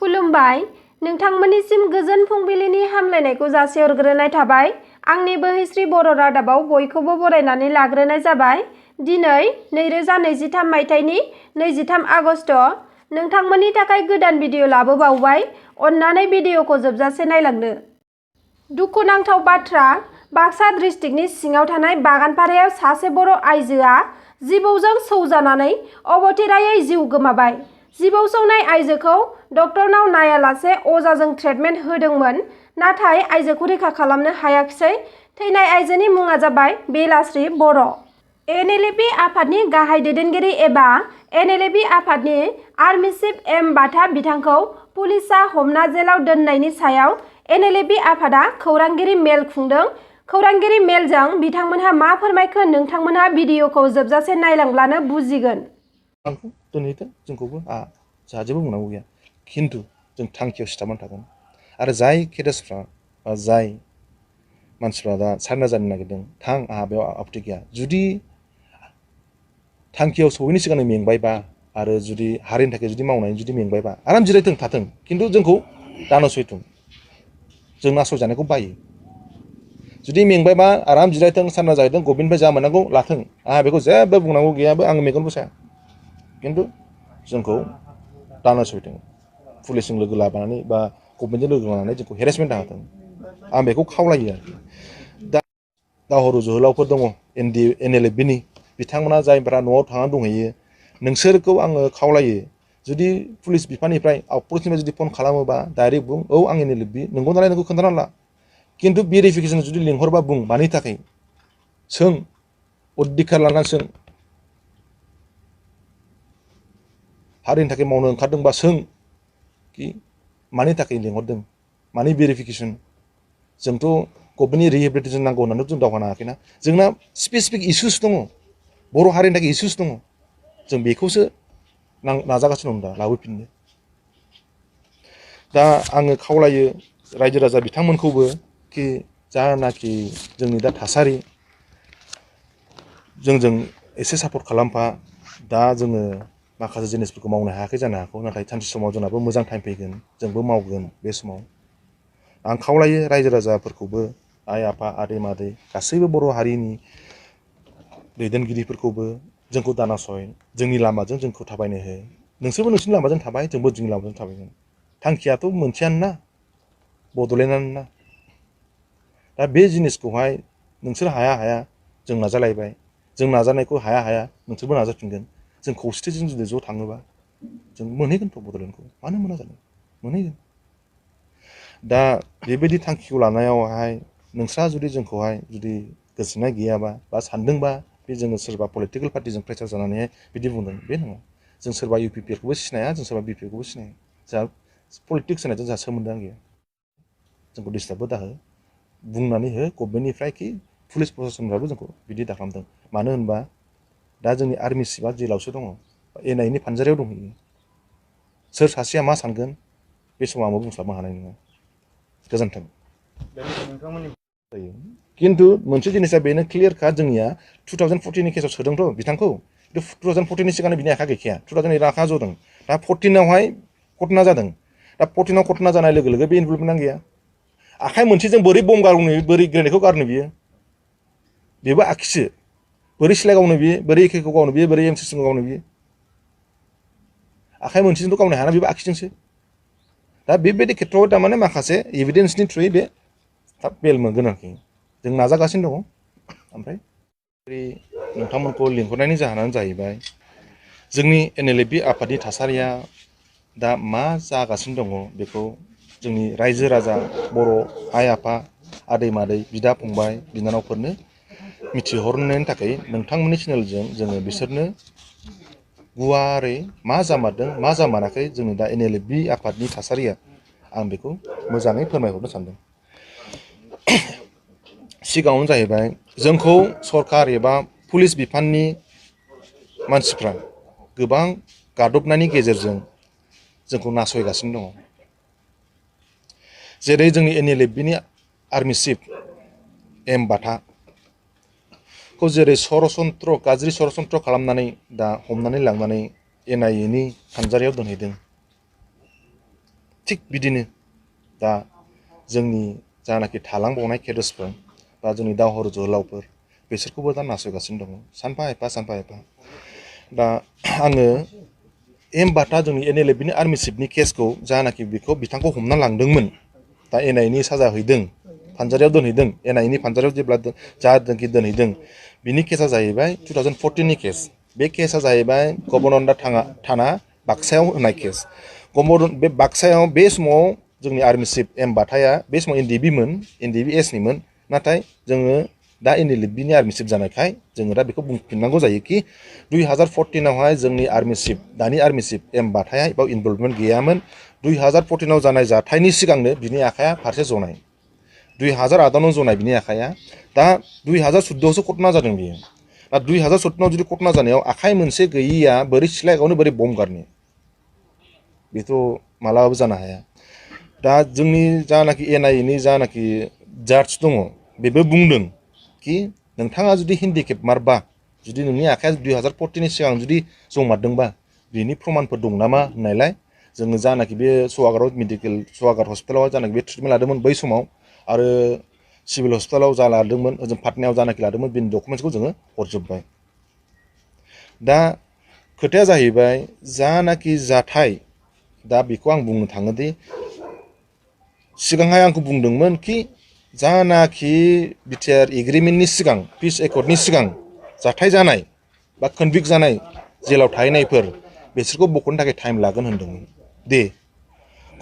खुलुमबाय नोंथांमोननिसिम गोजोन फुंबिलिनि हामलायनायखौ जासिहरग्रोनाय थाबाय। आंनि बोहैस्रि बर' रादाबाव बयखौबो बरायनानै लाग्रोनाय जाबाय। दिनै 2023 मायथाइनि 23 आगस्ट। नोंथांमोननि थाखाय गोदान भिडिअ लाबोबावबाय। अन्नानै भिडिअखौ जोबजासे नायलांदो। दुखुनांथाव बाथ्रा, बाक्सा डिस्ट्रिक्टनि सिङाव थानाय बागानपारायाव सासे बर' आइजोआ जिबौजों सौजानानै अबथिरायै जिउ गोमाबाय। जिबौ सौनाय आइजोखौ डक्टरनाव नायालासे अजाजों ट्रिटमेन्ट होदोंमोन, नाथाय आइजोखौ रैखा खालामनो हायाखिसै। थैनाय आइजोनि मुङा जाबाय बेलास्रि बर'। एनएलएपि आफादनि गाहाय दैदेनगिरि एबा एनएलएपि आफादनि आर्मि चिफ एम बाथा बिथांखौ पुलिसआ हमना जेलाव दोननायनि सायाव एनएलएपि आफादा खौरांगिरि मेल खुंदों। खौरांगिरि मेलजों बिथांमोनहा मा फोरमायखो नोंथांमोनहा भिडिअखौ जोबजासे नायलांब्लानो बुजिगोन। आंखौ दोनहैथों, जोंखौबो जोंहा जेबो बुंनांगौ गैया, खिन्थु जों थांखियाव सिथाबनानै थागोन। आरो जाय केडेट्सफ्रा बा जाय मानसिफ्रा दा सारेन्डार जानो नागिरदों, आंहा बेयाव आपत्ति गैया। जुदि थांखियाव सहैनो सिगांनो मेंबायबा आरो जुदि हारिनि थाखाय जुदि मावनानै जुदि मेंबायबा आराम जिरायथों थाथों, खिन्थु जोंखौ दानासयथों। जों नासयजानायखौ बायो। जुदि मेंबायबा आराम जिरायथों, सारेन्डार जाहैथों, गभर्नमेन्टनिफ्राय जा मोननांगौ लाथों, आंहा बेखौ जेबो बुंनांगौ गैयाबो, आं मेगनबो साया। खिन्थु जोंखौ दानासयथों, पुलिसजों लोगो लानानै बा गभर्नमेन्टजों लोगो लानानै जोंखौ हेरेसमेन्ट दाहोथों, आं बेखौ खावलायो आरोखि। दा दावहारु जोहोलावफोर दङ एनएलएफबिनि, बिथांमोना जायफ्रा न'आव थांनानै दंहैयो, नोंसोरखौ आङो खावलायो, जुदि पुलिस बिफाननिफ्राय पुलिसनिफ्राय जुदि फन खालामोबा डाइरेक्ट बुं, औ आं एनएलएफबि, नंगौ नालाय नोंखौ खोन्थाना ला। खिन्थु भेरिफिकेसन जुदि लिंहरबा बुं, मानि थाखाय सों, अधिकार लानानै सों, हारिनि थाखाय मावनो ओंखारदोंबा सों कि मानि थाखाय लिंहरदों, मानि भेरिफिकेसन। जोंथ' गभर्नमेन्टनि रिहेबिलिटेसन नांगौ होननानै जों दावहा नाङाखैना। जोंना स्पेसिफिक इसुस दङ, बर' हारिनि थाखाय इसुस दङ, जों बेखौसो नाजागासिनो दं दा लाबोफिननो। दा आङो खावलायो रायजो राजा बिथांमोनखौबो कि जानाखि जोंनि दा थासारि, जोंजों एसे सापर्ट खालामफा। दा जोङो माखासे जिनिसफोरखौ मावनो हायाखै जानो हागौ, नाथाय सानसे समाव जोंनाबो मोजां टाइम फैगोन, जोंबो मावगोन। बे समाव आं खावलायो रायजो राजाफोरखौबो, आइ आफा आदै मादै गासैबो बर' हारिनि दैदेनगिरिफोरखौबो जोंखौ दानासय, जोंनि लामाजों जोंखौ थाबायनो हो। नोंसोरबो नोंसोरनि लामाजों थाबाय, जोंबो जोंनि लामाजों थाबायगोन। थांखियाथ' मोनसेयानो ना, बड'लेण्डआनो ना। दा बे जिनिसखौहाय नोंसोर हाया हाया, जों नाजालायबाय, जों नाजानायखौ हाया हाया नोंसोरबो नाजाफिनगोन। जों खौसेथिजों जुदि ज' थाङोबा जों मोनहैगोनथ' बड'लेण्डखौ, मानो मोना जानो, मोनहैगोन। दा बेबायदि थांखिखौ लानायावहाय नोंस्रा जुदि जोंखौहाय जुदि गोसोनाय गैयाबा बा सानदोंबा बे जोङो सोरबा पलिटिकेल पार्टिजों प्रेसार जानानैहाय बिदि बुंदों, बे नङा। जों सोरबा इउपिपिएलखौबो सिनाया, जों सोरबा बिपिएलखौबो सिनाया। जोंहा पलिटिक्स होनायजों जोंहा सोमोन्दोआनो गैया। जोंखौ डिस्टार्बबो दाहो, बुंनानै हो गभर्नमेन्टनिफ्राय कि पुलिस प्रशासनफ्राबो जोंखौ बिदि दाखालामदों। मानो होनबा दा जोंनि आर्मि चिफआ जेलावसो दङ, एनआइएनि फानजारियाव दंहैयो। सोर सासेया मा सानगोन बे समाव आंबो बुंस्लाबनो हानाय नङा। गोजोन्थों। खिन्थु मोनसे जिनिसा बेनो क्लियारखा, जोंनिया 2014नि केसाव सोदोंथ' बिथांखौ, 2014नि सिगांनो बिनि आखा गैखाया, 2008 आखा जदों। दा 14आवहाय घटना जादों। दा 14आव घटना जानाय लोगो लोगो बे इनभल्भमेन्टआ गैया। आखाइ मोनसेजों बोरै बम गावनो, बोरै ग्रेनेडखौ गारनो बियो, बेबो आखिसो। बोरै सिलाइ गावनो बियो, बोरै एकेखौ गावनो बियो, बोरै एम16 गावनो बियो। आखाइ मोनसेजोंथ' गावनो हायाना, बेबो आखिजोंसो। दा बेबायदि खेथ्रआव थारमाने माखासे एभिडेन्सनि थ्रुयै बे थाब बेल मोनगोन आरोखि। जों नाजागासिनो दङ। ओमफ्राय नोंथांमोनखौ लिंहरनायनि जाहोनानो जाहैबाय, जोंनि एनएलएफबि आफादनि थासारिया दा मा जागासिनो दङ बेखौ जोंनि रायजो राजा, बर' आइ आफा आदै मादै, बिदा फंबाय, बिनानावफोरनो मिथिहरनायनि थाखाय नोंथांमोननि चेनेलजों जोङो बिसोरनो गुवारै मा जामारदों मा जामाराखै जोंनि दा एनएलएफबि आफादनि थासारिया, आं बेखौ मोजाङै फोरमायहरनो सानदों। सिगाङावनो जाहैबाय, जोंखौ सरकार एबा पुलिस बिफाननि मानसिफ्रा गोबां गादबनायनि गेजेरजों जोंखौ नासयगासिनो दङ। जेरै जोंनि एनएलएफबिनि आर्मि चिफ एम बाथाखौ जेरै गाज्रि सरासन्त्र खालामनानै दा हमनानै लांनानै एनआइएनि फानजारियाव दोनहैदों। थिग बिदिनो दा जोंनि जानाखि थालांबावनाय केडेट्सफोर बा जोंनि दावहारु जोहोलावफोर बिसोरखौबो दा नासयगासिनो दङ सानफा एफा दा आङो एम बाथा जोंनि NLFनि आर्मि चिफनि केसखौ जानाखि बेखौ बिथांखौ हमना लांदोंमोन दा NIA नि साजा हैदों फानजारियाव दोनहैदों NIA नि फानजारियाव जेब्ला जादोंखि दोनहैदों बिनि केसा जाहैबाय 2014 नि केस बे केसा जाहैबाय गबनन्दा थाना बाक्सायाव होनाय केस बे बाक्सायाव बे समाव जोंनि आर्मि चिफ एम बाथाया बे समाव NDB मोन NDB S निमोन नाथाय जोङो दा NLFनि आर्मि चिफ जानायखाय जोङो दा बेखौ बुंफिननांगौ जायो कि 2014 आवहाय जोंनि आर्मि चिफ दानि आर्मि चिफ एम बाथाया एबा इनभल्भमेन्ट गैयामोन 2014 आव जानाय जाथायनि सिगांनो बिनि आखाया फारसे जनाय 2008 आव जनाय बिनि आखाया दा 2014 आवसो घटना जादों बियो दा 2014 आव जुदि घटना जानायाव आखाइ मोनसे गैयिया बोरै सिलाइगावनो बोरै बम्ब गारनो बेथ' मालाबाबो जानो हाया दा जोंनि जानाखि NIA नि जानाखि जाज दङ बेबो बुंदों कि नोंथाङा जुदि हेन्डिकेप मारबा जुदि नोंनि आखाया 2014 नि सिगां जुदि जमारदोंबा बिनि प्रमानफोर दं नामा होननायलाय जोङो जानाखि बे सवागार हस्पिटालाव जानाखि बे ट्रिटमेन्ट लादोंमोन बै समाव आरो सिभिल हस्पिटालाव जा लादोंमोन ओजों पाटनायाव जानाखि लादोंमोन बिनि डकुमेन्ट्सखौ जोङो हरजोब्बाय दा खोथाया जाहैबाय जानाखि जाथाय दा बेखौ आं बुंनो थाङोदि सिगांहाय आंखौ बुंदोंमोन कि जानाखि बिटिआर एग्रिमेन्टनि सिगां पिस एकर्डनि सिगां जाथाय जानाय बा कनभिक्ट जानाय जेलाव थाहैनायफोर बिसोरखौ बख'नो थाखाय टाइम लागोन होनदोंमोन दे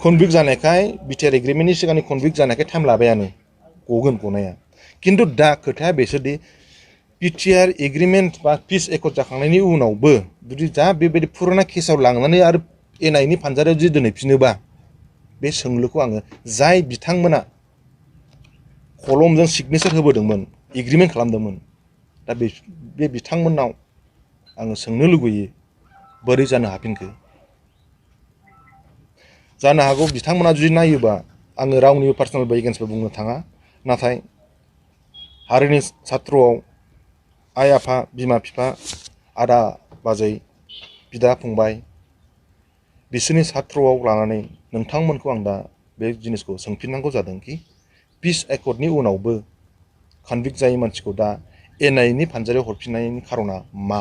कनभिक्ट जानायखाय बिटिआर एग्रिमेन्टनि सिगांनि कनभिक्ट जानायखाय टाइम लाबायानो गगोन गनाया खिन्थु दा खोथाया बेसोरदि बिटिआर एग्रिमेन्ट बा पिस एकर्ड जाखांनायनि उनावबो जुदि दा बेबायदि फुराना केसाव लांनानै आरो NIA नि फानजारियाव जुदि दोनहैफिनोबा बे सोंलुखौ आङो जाय बिथांमोना कलमजों सिगनेचार होबोदोंमोन एग्रिमेन्ट खालामदोंमोन दा बे बिथांमोननाव आङो सोंनो लुबैयो बोरै जानो हाफिनखो जानो हागौ बिथांमोना जुदि नायोबा आङो रावनिबो पार्सनेल एगेन्स्टबो बुंनो थाङा नाथाय हारिनि सात्रआव आइ आफा बिमा बिफा आदा बाजै बिदा फंबाय बिसोरनि सात्रआव लानानै नोंथांमोनखौ आं दा बे जिनिसखौ सोंफिननांगौ जादों कि पिस एकर्डनि उनावबो कनभिक्ट जायै मानसिखौ दा NIA नि फानजारियाव हरफिननायनि खारना मा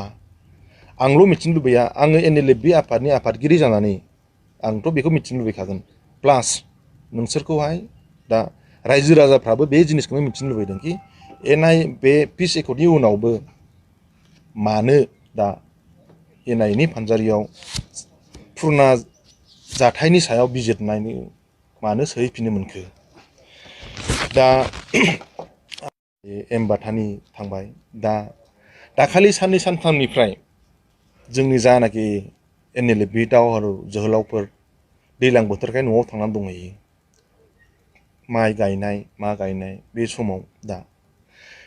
आंल' मिथिनो लुबैया आङो NLFB आफादनि आफादगिरि जानानै आंथ' बेखौ मिथिनो लुबैखागोन प्लास नोंसोरखौहाय दा रायजो राजाफ्राबो बे जिनिसखौनो मिथिनो लुबैदों कि बे पिस एकर्डनि उनावबो मानो दा NIA नि फानजारियाव पुरना जाथायनि सायाव बिजिरनायनि मानो सोहैफिननो मोनखो दा एम बाथानि थांबाय दा दाखालि साननै सानथामनिफ्राय जोंनि जानाखि NLFB दावहारु जोहोलावफोर दैज्लां बोथोरखाय न'आव थांनानै दंहैयो माइ गायनाय मा गायनाय बे समाव दा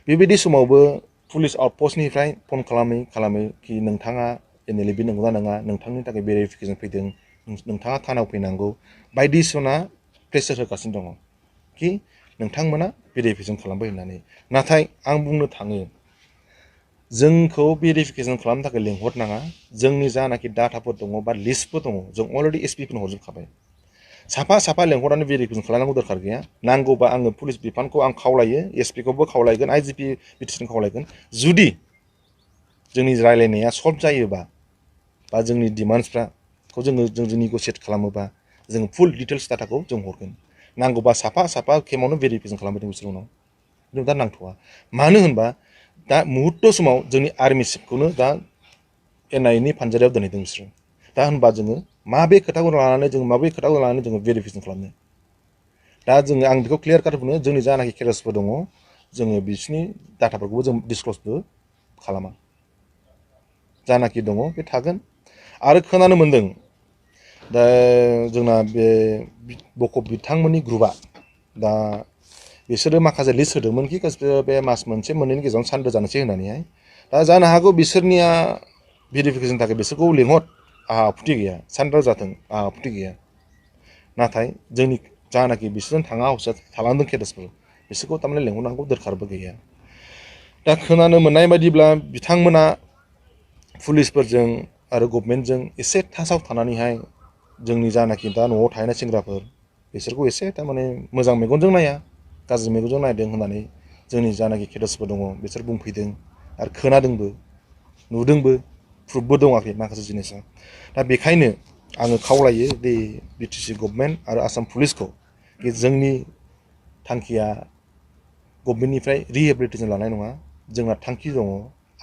बेबायदि समावबो पुलिस आउटपस्टनिफ्राय फन खालामै कि नोंथाङा NLFB नंगौना नङा नोंथांनि थाखाय भेरिफिकेसन फैदों नोंथाङा थानायाव फैनांगौ बायदिसिना प्रेसार होगासिनो दङ कि नोंथांमोना भेरिफिकेसन खालामबाय होननानै नाथाय आं बुंनो थाङो जोंखौ भेरिफिकेसन खालामनो थाखाय लिंहरनाङा जोंनि जानाखि डाटाफोर दङ बा लिस्टफोर दङ जों अलरेडि SPफोरनो हरजोबखाबाय साफा लेंहरनानै भेरिफिकेसन खालामनांगौ दरखार गैया नांगौबा आङो पुलिस बिफानखौ आं खावलायो SPखौबो खावलायगोन IGP बिटिसिखौ खावलायगोन जुदि जोंनि रायलायनाया सल्भ जायोबा बा जोंनि डिमान्ड्सखौ जों निगसियेट खालामोबा जों फुल डिटेल्स डाटाखौ जों हरगोन नांगौबा साफा केमावनो भेरिफिकेसन खालामबाय बिसोर उनाव खिन्थु दा नांथ'वा मानो होनबा दा मुहुर्त समाव जोंनि आर्मि चिफखौनो दा NIA नि फानजारियाव दोनहैदों बिसोरो दा होनबा जोङो माबे खोथाखौ लानानै जोङो भेरिफिकेसन खालामनो दा जोङो आं बेखौ क्लियार काट बुङो जोंनि जानाखि केरेसफोर दङ जोङो बिसोरनि डाटाफोरखौबो जों डिसक्लसबो खालामा जानाखि दङ बे थागोन आरो खोनानो मोन्दों दा जोंना बे बकब बिथांमोननि ग्रुपआ दा बिसोरो माखासे लिस्ट होदोंमोन कि बे मास मोनसे मोननैनि गेजेराव सानद जानोसै होननानैहाय दा जानो हागौ बिसोरनिया भेरिफिकेसननि थाखाय बिसोरखौ लिंहर आंहा आपत्ति गैया सानद जाथों आंहा आपत्ति गैया नाथाय जोंनि जानाखि बिसोरजों थाङा हसिया थालांदों केडेट्सफोर बिसोरखौ थारमाने लिंहरनांगौ दरखारबो गैया दा खोनानो मोननाय बायदिब्ला बिथांमोना पुलिसफोरजों आरो गभर्नमेन्टजों एसे टाचाव थानानैहाय जोंनि जानाखि दा न'आव थाहैनाय सेंग्राफोर बिसोरखौ एसे थारमाने मोजां मेगनजों नाया गाज्रि मेगनजों नायदों होननानै जोंनि जानाखि केडार्सफोर दङ बिसोर बुंफैदों आरो खोनादोंबो नुदोंबो प्रुफबो दङाखै माखासे जिनिसा दा बेखायनो आङो खावलायो दि बिटिसि गभर्नमेन्ट आरो आसाम पुलिसखौ जोंनि थांखिया गभर्नमेन्टनिफ्राय रिहेबिलिटेसन लानाय नङा जोंना थांखि दङ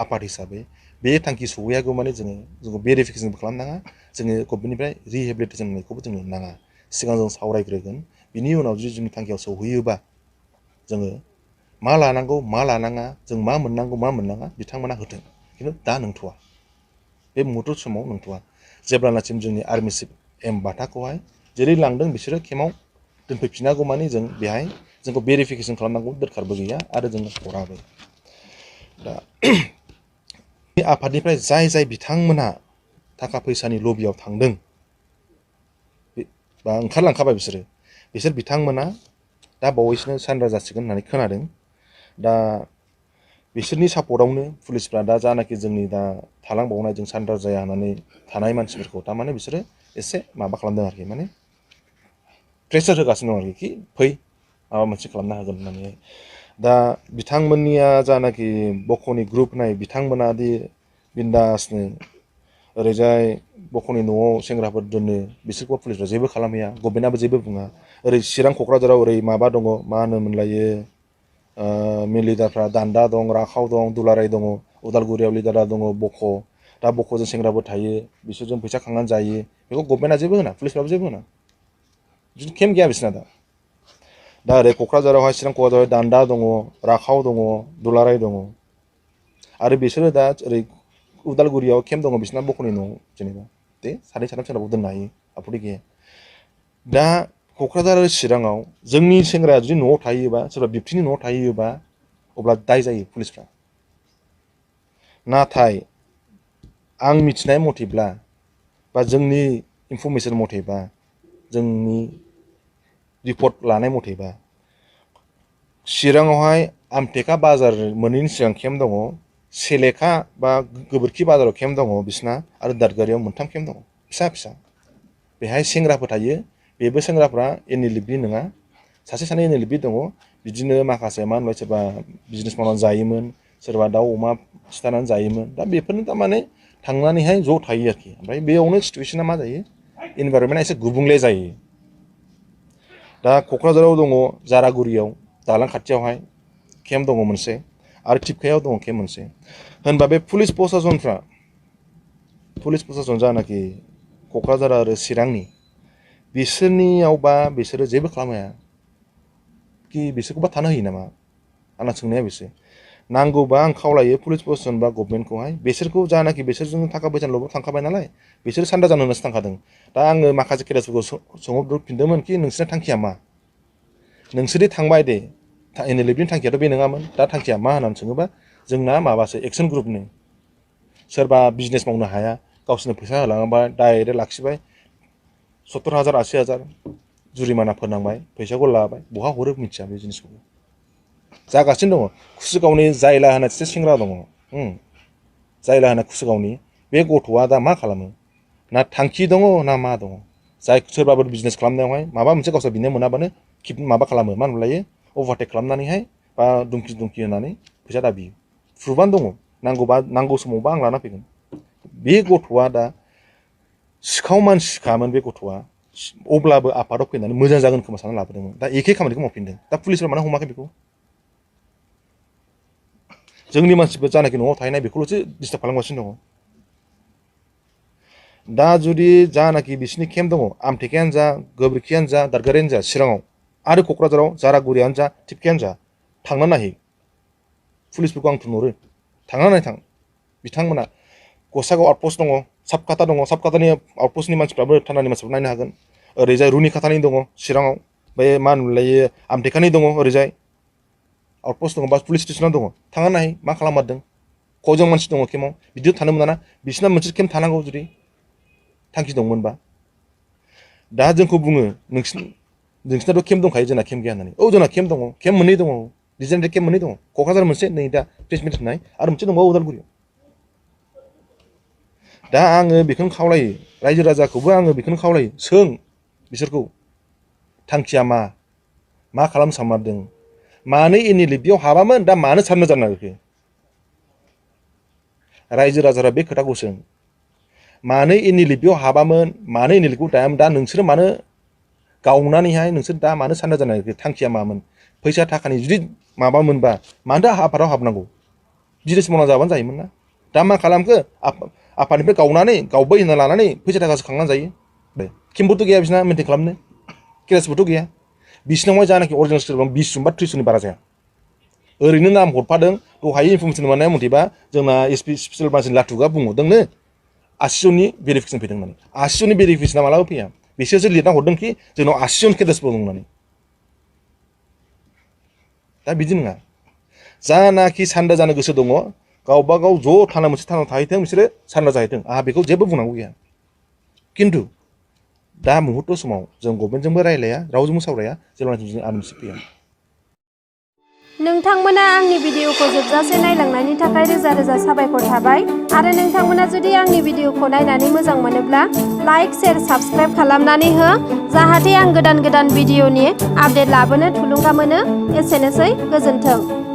आफाद हिसाबै बे थांखि सहैयागौ माने जोङो भेरिफिकेसनबो खालामनाङा जोङो गभर्नमेन्टनिफ्राय रिहेबिलिटेसन होननायखौबो जों नुनो नाङा सिगां जों सावरायग्रोगोन बिनि उनाव जुदि जोंनि थांखियाव सौहैयोबा जोङो मा लानांगौ मा लानाङा जों मा मोननांगौ मा मोननाङा बिथांमोना होथों खिन्थु दा नंथ'वा बे मुहुर्त समाव नंथ'वा जेब्लानासिम जोंनि आर्मि चिफ एम बाथाखौहाय जेरै लांदों बिसोरो केम्पआव दोनफैफिनागौ मानि जों बेहाय जोंखौ भेरिफिकेसन खालामनांगौ दरखारबो गैया आरो जों हराबो दा बे आफादनिफ्राय जाय बिथांमोनहा थाखा फैसानि लबियाव थांदों बा ओंखारलांखाबाय बिसोर बिथांमोना दा बावैसोनो सारेन्डार जासिगोन होननानै खोनादों दा बिसोरनि सापर्टआवनो पुलिसफ्रा दा जानाखि जोंनि दा थालांबावनाय जों सारेन्डार जाया होननानै थानाय मानसिफोरखौ थारमाने बिसोरो एसे माबा खालामदों आरोखि माने प्रेसार होगासिनो दं आरोखि फै माबा मोनसे खालामनो हागोन होननानै दा बिथांमोननिया जानाखि बख'नि ग्रुप नाय बिथांमोना दि बिन्दासनो ओरैजाय बख'नि न'आव सेंग्राफोर दोनो बिसोरखौ पुलिसफ्रा जेबो खालामहैया गभर्नमेन्टआबो जेबो बुङा ओरै चिरां क'क्राझाराव ओरै माबा दङ मा होनोमोनलायो मेन लिडारफ्रा दान्दा दं राखाव दं दुलाराय दङ उदालगुरियाव लिडारा दङ बख' दा बख'जों सेंग्राफोर थायो बिसोरजों फैसा खांनानै जायो बेखौ गभर्नमेन्टआ जेबो होना पुलिसफ्राबो जेबो होना बिदिनो केम्प गैया बिसोरना दा ओरै क'क्राझारावहाय चिरां क'क्राझाराव दान्दा दङ राखाव दङ दुलाराय दङ आरो बिसोरो दा ओरै उदालगुरियाव केम्प दङ बिसोरना बख'नि न'आव जेनेबा दे सानै साथाम सेंग्राखौ दोननो हायो आपत्ति गैया दा क'क्राझार आरो चिराङाव जोंनि सेंग्राया जुदि न'आव थायोबा सोरबा बिबथिनि न'आव थायोबा अब्ला दाय जायो पुलिसफ्रा नाथाय आं मिथिनाय मथेब्ला बा जोंनि इनफरमेसन मथेबा जोंनि रिपर्ट लानाय मथेबा चिराङावहाय आमटेका बाजार मोनैनि सिगां केम्प दङ सेलेखा बा गोबोरखि बाजाराव केम्प दङ बिसिना आरो दादगारियाव मोनथाम केम्प दङ फिसा बेहाय सेंग्राफोर थायो बेबो सेंग्राफ्रा एनएलएफबि नङा सासे सानै एनएलएफबि दङ बिदिनो माखासे मा होनबाय सोरबा बिजनेस मावनानै जायोमोन सोरबा दाउ अमा सिथारनानै जायोमोन दा बेफोरनो थारमाने थांनानैहाय ज' थायो आरोखि ओमफ्राय बेयावनो सिटुवेसना मा जायो इनभाइरनमेन्टआ एसे गुबुंले जायो दा क'क्राझाराव दङ जारागुरियाव दालां खाथियावहाय केम्प दङ मोनसे आरो टिपकायाव दङ केम्प मोनसे होनबा बे पुलिस प्रसासन जानाखि क'क्राझार आरो चिरांनि बिसोरनियावबा बिसोरो जेबो खालामनो कि बिसोरखौबा थानो होयो नामा आंना सोंनाया बेसो नांगौबा आं खावलायो पुलिस प्रसासन बा गभर्नमेन्टखौहाय बिसोरखौ जानाखि बिसोरजों थाखा फैसा लबाव थांखाबाय नालाय बिसोर सान्दा जानो होननासो थांखादों दा आङो माखासे केडार्सफोरखौ सोंहरफिनदोंमोन कि नोंसोरना थांखिया मा नोंसोरदि थांबाय दे एनएलएफनि थांखियाथ' बे नङामोन दा थांखिया मा होननानै सोङोबा जोंना माबासो एक्सन ग्रुपनो सोरबा बिजनेस मावनो हाया गावसोरनो फैसा होलाङोबा डाइरेक्ट लाखिबाय 70,000 80,000 जुरिमाना फोनांबाय फैसाखौ लाबाय बहा हरो मिथिया बे जिनिसखौ जागासिनो दङ कुसुगावनि जायला होननाय सासे सेंग्रा दङ जायला होननाय कुसुगावनि बे गथ'आ दा मा खालामो ना थांखि दङ ना मा दङ जाय सोरबाफोर बिजनेस खालामनायावहाय माबा मोनसे गावसोर बिनो मोनाबानो माबा खालामो मा होनलायो अभारटेक खालामनानैहाय बा दुमखि होनानै फैसा दाबियो प्रुफआनो दङ नांगौ समावबा आं लाना फैगोन बे गथ'आ दा सिखाव मानसिखामोन बे गथ'आ अब्लाबो आफादाव फैनानै मोजां जागोन खोमा साननानै लाबोदोंमोन दा एखे खामानिखौ मावफिनदों दा पुलिसफ्रा मानो हमाखै बेखौ जोंनि मानसिफोर जानाखि न'आव थाहैनाय बेखौल'सो डिस्टार्ब खालामगासिनो दङ दा जुदि जानाखि बिसिनि केम्प दङ आमटेकायानो जा गोबोरखियानो जा दादगारियानो जा चिराङाव आरो क'क्राझाराव जारागुरियानो जा टिपकायानो जा थांनानै नायहै पुलिसफोरखौ आं थुनहरो थांनानै नायथां बिथांमोना गसाइगाव आउटपस्ट दङ साबकाटा दङ साबकाटानि आउटपस्टनि मानसिफ्राबो थानानि मानसिफ्राबो नायनो हागोन ओरैजाय रुनिकाटानि दङ चिराङाव बे मा होनोमोनलायो आमटेकानि दङ ओरैजाय आउटपस्ट दङ बा पुलिस स्टेसनाव दङ थांनानै नायहै मा खालाममारदों कयजन मानसि दङ केम्पआव बिदिनो थानो मोना ना बिसिना मोनसे केम्प थानांगौ जुदि थांखि दंमोनबा दा जोंखौ बुङो नोंसिनाथ' केम्प दंखायो जोंना केम्प गैया होननानै औ जोंना केम्प दङ केम्प मोननै दङ डिजाइननि केम्प मोननै दङ क'क्राझार मोनसे नै दा प्रेस मिट होनाय आरो मोनसे दंबावो उदालगुरियाव दा आङो बेखौनो खावलायो रायजो राजाखौबो आङो बेखौनो खावलायो सों बिसोरखौ थांखिया मा खालामनो सानमारदों मानो NLF बेयाव हाबामोन दा मानो साननो जानो नागिरखो रायजो राजाफ्रा बे खोथाखौ सों मानो NLF बेयाव हाबामोन मानो NLF खौ दायामोन दा नोंसोरो मानो गावनानैहाय नोंसोर दा मानो साननो जानो नागिरखो थांखिया मामोन फैसा थाखानि जुदि माबा मोनबा मानो आफादाव हाबनांगौ बिजनेस मावना जाबानो जायोमोन ना दा मा खालामखो आफादनिफ्राय गावबाय होनना लानानै फैसा थाखासो खांनानै जायो केम्पबोथ' गैया बिसिना मेनटेन खालामनो केरेसबोथ' गैया बिसिनावहाय जानाखि अरिजिनेल स्टेट 20 जन बा 30 जननि बारा जाया ओरैनो नाम हरफादों दहाय इनफरमेसन मोननाय मथेबा जोंना एसपि स्पेसियेल ब्रान्चनि लाथुगा बुंहरदोंनो 80 जननि भेरिफिकेसन फैदों होननानै 80 जननि भेरिफिकेसना मालाबा फैया बिसोरसो लिरना हरदोंखि जोंनाव 80 जन केडेट्सबो दं होननानै दा बिदि नङा जानाखि सान्दा जानो गोसो दङ गावबा गाव ज' थाना मोनसे थानाव थाहैथों बिसोरो सान्दा जाहैथों आंहा बेखौ जेबो बुंनांगौ गैया खिन्थु दा मुहुर्त समाव जों गभर्नमेन्टजोंबो रायलाया रावजोंबो सावराया जेब्लानाखि जों आरएमसि फैया नोंथांमोना आंनि भिडिअखौ जोबजासे नायलांनायनि थाखाय रोजा रोजा साबायखर थाबाय आरो नोंथांमोना जुदि आंनि भिडिअखौ नायनानै मोजां मोनोब्ला लाइक शेयार साबस्क्राइब खालामनानै हो जाहाथे आं गोदान भिडिअनि आपडेट लाबोनो थुलुंगा मोनो एसेनोसै गोजोन्थों।